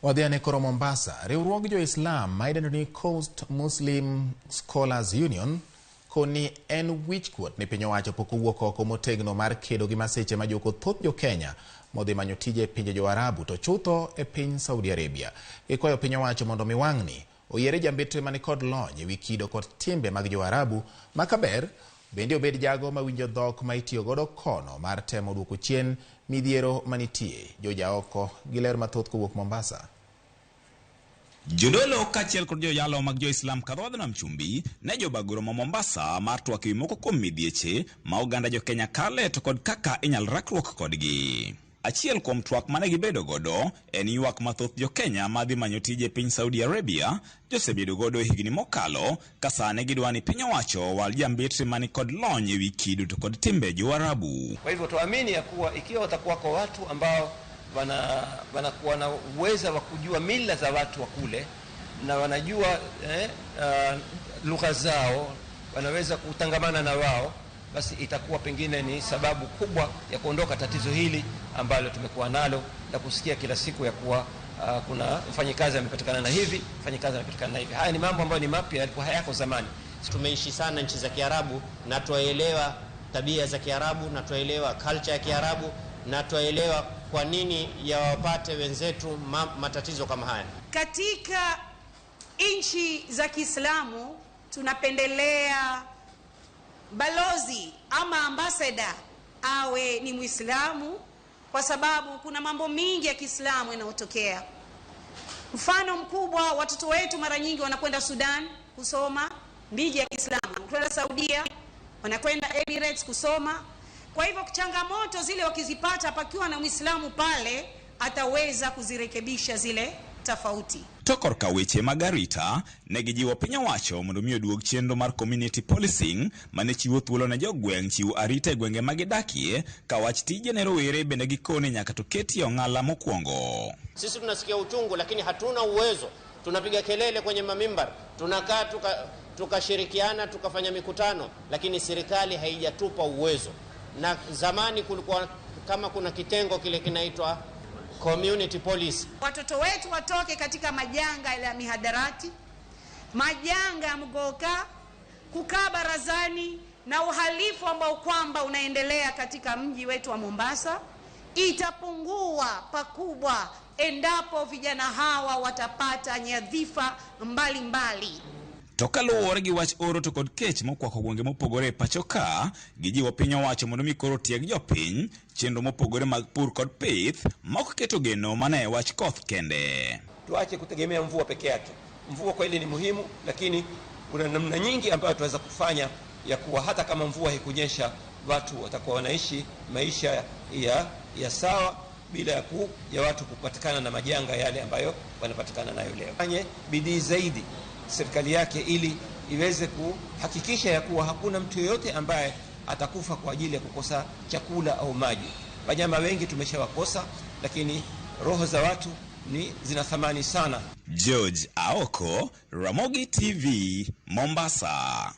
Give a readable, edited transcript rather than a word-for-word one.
Wadhi ane koro Mombasa. Riwruog jo-Islam ma idendo ni Coast Muslim Scholars Union koni en wichkuot ni piny owacho pok owuok oko motegno mar kedo gi masiche majuko thoth jo-Kenya modhi manyo tije e pinje jo-Arabu to chutho e piny Saudi Arabia. Gikwayo piny owacho mondo mi wang'ni oyiere jambetre manikod lony ewi kido kod timbe mag jo-Arabu ma kaber bende obed jago mawinjo dhok ma itiyo godo kono mar temo duoko chien midhiero manitie. Jojaoko gi ler mathoth kowuok Mombasa. Jodolo kaachiel kod joyalo mag jo-Islam kadho nam chumbi ne jobago romo Mombasa mar twak ewi moko kuom midhieche ma oganda jo-Kenya kale to kod kaka inyal rakruok kodgi. Achiel kuom twak mane gibedo godo en ywak mathoth jo-Kenya madhi manyo tije e piny Saudi Arabia josebedo godo e higni mokalo ka sani gidwa ni piny owacho wal jambetre mani kod lony ewi kido to kod timbe jo-Arabu. Kwa hivyo tuamini ya kuwa ikiwa watakuwako watu ambao wanakuwa na uweza wa kujua mila za watu wa kule na wanajua lugha zao, wanaweza kutangamana na wao, basi itakuwa pengine ni sababu kubwa ya kuondoka tatizo hili ambalo tumekuwa nalo la kusikia kila siku ya kuwa kuna mfanyikazi amepatikana na hivi, mfanyikazi amepatikana na hivi. Haya ni mambo ambayo ni mapya, yalikuwa hayako zamani. Tumeishi sana nchi za Kiarabu na twaelewa tabia za Kiarabu na twaelewa culture ya Kiarabu na twaelewa kwa nini yawapate wenzetu matatizo kama haya. Katika nchi za Kiislamu tunapendelea balozi ama ambassador awe ni Muislamu kwa sababu kuna mambo mingi ya Kiislamu yanayotokea. Mfano mkubwa, watoto wetu mara nyingi wanakwenda Sudan kusoma miji ya Kiislamu, wanakwenda Saudia, wanakwenda Emirates kusoma. Kwa hivyo changamoto zile wakizipata, pakiwa na Muislamu pale ataweza kuzirekebisha zile tofauti. To korka weche mag arita, ne gijiwo piny owacho mondo mi oduog chenro mar community policing mane chiwo thuolo ne jogweng' chiwo arita e gwenge ma gidakie ka wach tije ne rowere bende gikone nyaka to ketie ong'ala mokwongo. Sisi tunasikia uchungu lakini hatuna uwezo. Tunapiga kelele kwenye mamimbar, tunakaa tukashirikiana, tukafanya mikutano, lakini serikali haijatupa uwezo. Na zamani kulikuwa kama kuna kitengo kile kinaitwa community police. Watoto wetu watoke katika majanga ya mihadarati, majanga ya mgoka, kukaa barazani na uhalifu ambao kwamba unaendelea katika mji wetu wa Mombasa. Itapungua pakubwa endapo vijana hawa watapata nyadhifa mbalimbali. To kaluwore gi wach oro to kod kech mokwako gwenge mopogore e pacho ka, gijiwo piny owacho mondo mi koro tieg jopiny chenro mopogore mag pur kod pith ma ok keto geno mana e wach koth kende. Tuache kutegemea mvua peke yake. Mvua kweli ni muhimu, lakini kuna namna nyingi ambayo tunaweza kufanya ya kuwa hata kama mvua haikunyesha watu watakuwa wanaishi maisha ya sawa bila ya watu kupatikana na majanga yale ambayo wanapatikana nayo leo. Fanye bidii zaidi serikali yake ili iweze kuhakikisha ya kuwa hakuna mtu yeyote ambaye atakufa kwa ajili ya kukosa chakula au maji. Wanyama wengi tumeshawakosa, lakini roho za watu ni zina thamani sana. George Aoko, Ramogi TV, Mombasa.